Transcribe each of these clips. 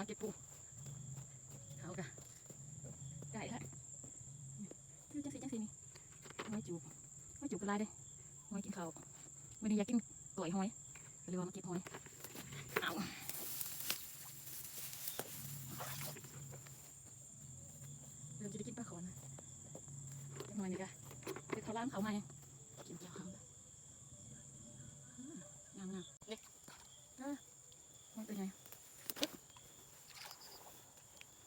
ມາເກັບປູ ເຮົາກະໄດ້ລະ ຢູ່ຈັ່ງຊີ້ ຈັ່ງຊີ້ນີ້ ຫອຍຈູບ ຫອຍຈູບກະຫຼາຍເດ້ ຫອຍກິນເຂົ້າ ມື້ນີ້ຢາກກິນກ້ອຍຫອຍ ກະເລີຍວ່າມາເກັບຫອຍ ເອົາ ເລີ່ມຊິໄດ້ກິນປາຂອນ ຈັກໜ່ອຍນີ້ກະເຮັດເຂົ້າຫຼາມເຂົ້າໃໝ່ ກິນແຈ່ວເຂົ້າ ງາມໆ ນີ້ ເອີ ໂອ້ຍ ໂຕໃຫຍ່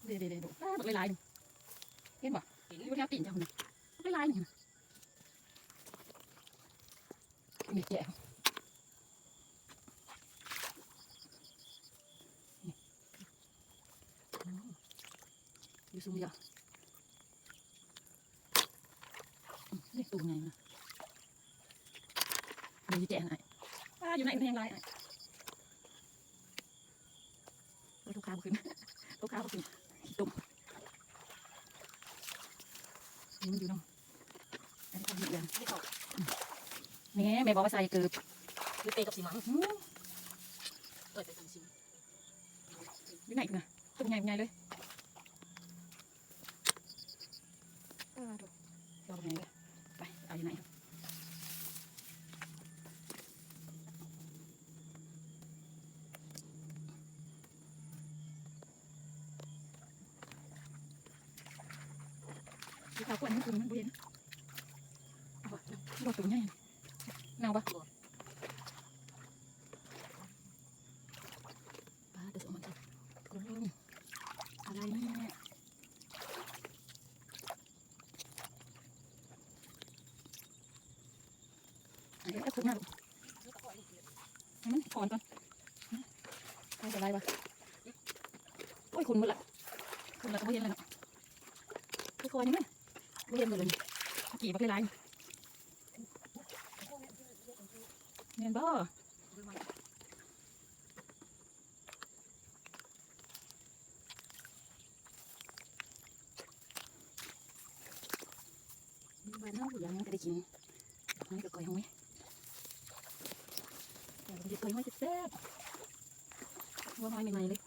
ເດ້ໆໆ ໂດດ ປາ ບັກຫຼາຍໆ ເຫັນບໍ່? ເຫັນ ຢູ່ແຖວຕີນເຈົ້າພຸ້ນນະ ບັກຫຼາຍໆ ນີ້ນະ ນີ້ແຈ່ວ ນີ້ ອືມ ຢູ່ຊຸມດຽວ ອືມ ນີ້ໂຕໃຫຍ່ນະ ນີ້ແຈ່ວ ອ້າຍ ປາ ຢູ່ໃນມັນແຮງຫຼາຍ ອ້າຍ ໂອ້ຍ ລູກຄ້າບໍ່ຂຶ້ນ ລູກຄ້າບໍ່ຂຶ້ນ ຂີ້ຕົມ ນີ້ມັນຢູ່ນຳ ອັນນີ້ເຂົາເຮັດຫຍັງ ນີ້ເຂົາ ແມ່ ແມ່ບອກວ່າໃສ່ເກີບ ຫຼືເຕກັບສີມັງ ອືມ ເອີ ເຕກັບສີມັງ ຢູ່ໃນພຸ້ນນະ ຕົວໃຫຍ່ໆ ເລີຍ ປາໂທ້ ດອກໃຫຍ່ເລີຍ ໄປ ເອົາຢູ່ໃນ ທີ່ເຂົາກວນມັນຄືມັນບໍ່ເຫັນ ບໍ່ ບໍ່ ຕົວໃຫຍ່ ເນົ່າບໍ່? ບໍ່ ປາ ແຕ່ສອງມັນ ກົນລົງ ອະໄລນີ້ ອັນນີ້ກໍຂຸດມາ ໃຫ້ມັນຖອນກ່ອນ ເອົາໄປໄລ່ວະ ໂອ້ຍ ຂຸດໝົດລະ ຂຸດລະກໍບໍ່ເຫັນລະເນາະ ຄ່ອຍໆ ນີ້ນະ ບໍ່ເຫັນໝົດລະນີ້ ກີ້ບັກຫຼາຍໆ ແມ່ນບໍ່? ຢູ່ບ້ານເຮົາຜູ້ດຽວຍັງກະໄດ້ກິນ ດອກໄມ້ກັບກ້ອຍຫອຍ ແກງເຫັດກ້ອຍຫອຍແຊບໆ ຫົວຫອຍໃໝ່ໆ ເລີຍ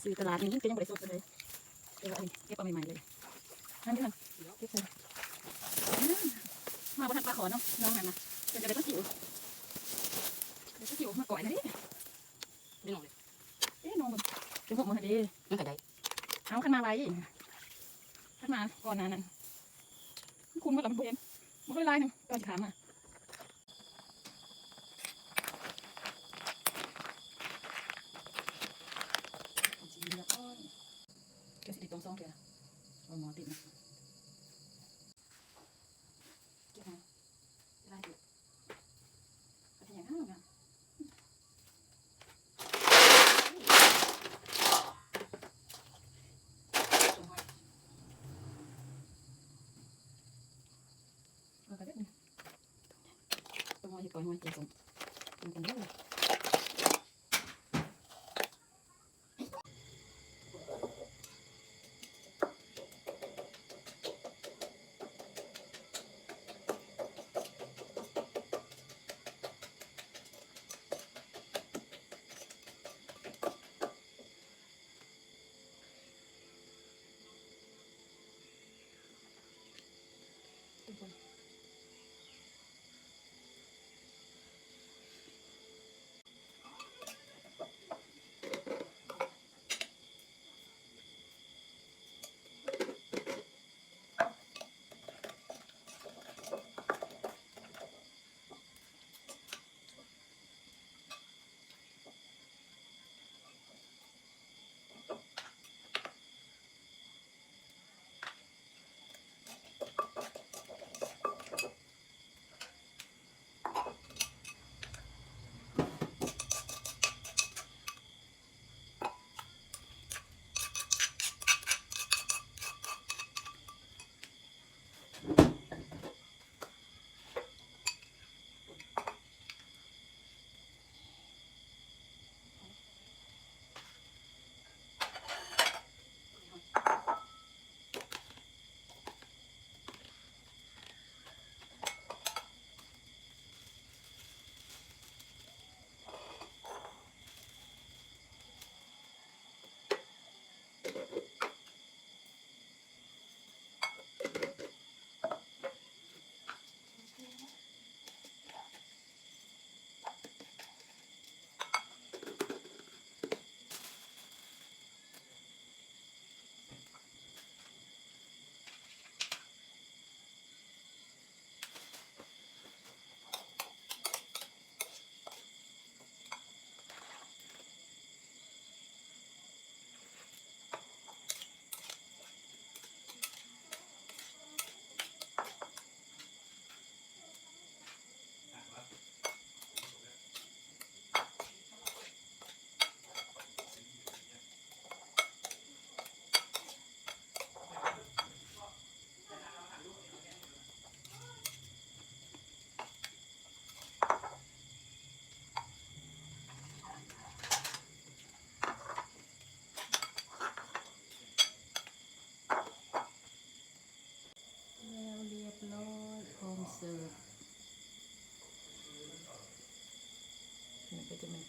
ຊື້ຕະຫຼາດນີ້ກະຍັງບໍ່ໄດ້ສົດປານໃດ ແຕ່ວ່າອັນນີ້ເກັບເອົາໃໝ່ໆ ເລີຍ ຫັ້ນເດ້ ເກັບໃສ່ ອືມ ມາບໍ່ທັນປາຂອນເນາະ ນ້ອງຫັ້ນນະ ເພິ່ນກະໄດ້ປາຊິວ ໄດ້ປາຊິວມາກ້ອຍແລ້ວເດ້ ໄດ້ນ້ອງເດ້ ເອີ ນ້ອງເພິ່ນ ເປັນພວກມັນຫັ້ນເດ້ ມັນກະໄດ້ ເອົາ ຄັນມາໄວ ຄັນມາກ່ອນໜ້ານັ້ນ ມັນຂຸດໝົດລະ ມັນບໍ່ເຫັນ ບັກຫຼາຍໆ ໜຶ່ງ ຕອນຊິຂ້າມມາ ກະຊິໄດ້ຕ້ອງສອງເທື່ອ ເອົາໝໍ້ຕິດນະ ເກັບມາ ຫຼາຍຢູ່ ເອົາໄປຫຍັງງາມໆ ເອົາກະເດັດນີ້ ຕົ້ມຫອຍເຮັດກ້ອຍຫອຍ ແກງສົ້ມ ກິນກັນເດີ. ທຸກຄົນ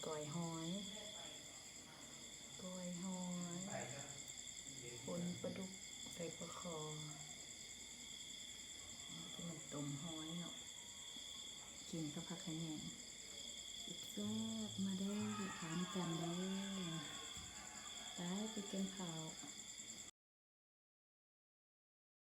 ກ້ອຍຫອຍ ກ້ອຍຫອຍ ປົ່ນປາດຸກໃສ່ປາຄໍ່ ທີ່ມັນຕົ້ມຫອຍເນາະ ກິນກັບຜັກຂະແຍງ.